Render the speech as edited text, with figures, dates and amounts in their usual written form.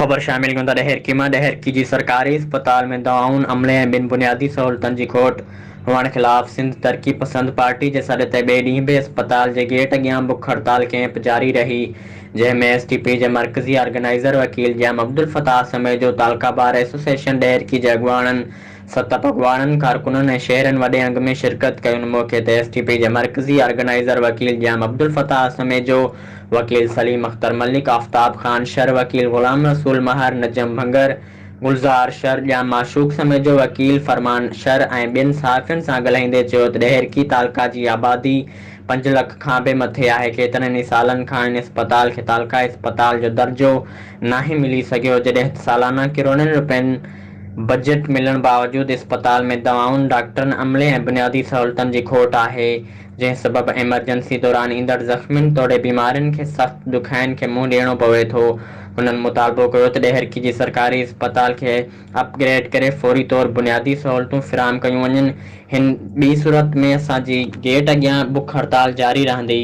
خبر شامل ڪيون ٿا ڏهرڪي مان ڏهرڪي جي سرڪاري اسپتال ۾ دوائن، عملي ۽ ٻين بنيادي سهولتن جي کوٽ هئڻ خلاف سنڌ ترقي پسند پارٽي جي سڏ تي ٻئي ڏينهن به اسپتال جي گيٽ اڳيان بک هڙتال ڪئمپ جاري رهي جنهن ۾ ايس ٽي پي جي مرڪزي آرگنائيزر وڪيل ڄام عبدالفتاح سميجو، تعلقه بار ايسوسيئيشن ڏهرڪي جي اڳواڻن، ستپ اڳواڻن، ڪارڪنن ۽ شهرين وڏي انگ ۾ شرڪت ڪئي. ان موقعي تي ايس ٽي پي جي مرڪزي آرگنائيزر وڪيل ڄام عبدالفتاح سميجو، وڪيل سليم اختر ملڪ، آفتاب خان شر، وڪيل غلام رسول مهر، نجم ڀنگر، گلزار شر، ڄام معشوق سميجو، وڪيل فرمان شر ۽ ٻين صحافين سان ڳالهائيندي چيو ته ڏهرڪي تعلقه جي آبادي پنج لک کان به مٿي آهي، ڪيترن ئي سالن کان ان اسپتال کي تعلقه اسپتال جو درجو ناهي ملي سگهيو، جڏهن ته سالانه ڪروڙين رپين بجيٽ ملڻ باوجود اسپتال ۾ دوائن، ڊاڪٽرن، عملي ۽ بنيادي سهولتن جي کوٽ آهي، جنهن سبب ايمرجنسي دوران ايندڙ زخمين توڙي بيمارين کي سخت ڏکيائين کي منهن ڏيڻو پوي ٿو. هنن مطالبو ڪيو ته ڏهرڪي جي سرڪاري اسپتال کي اپ گريڊ ڪري فوري طور بنيادي سهولتون فراهم ڪيون وڃن، هن ٻي صورت ۾ اسان جي گيٽ اڳيان بک هڙتال جاري رهندي.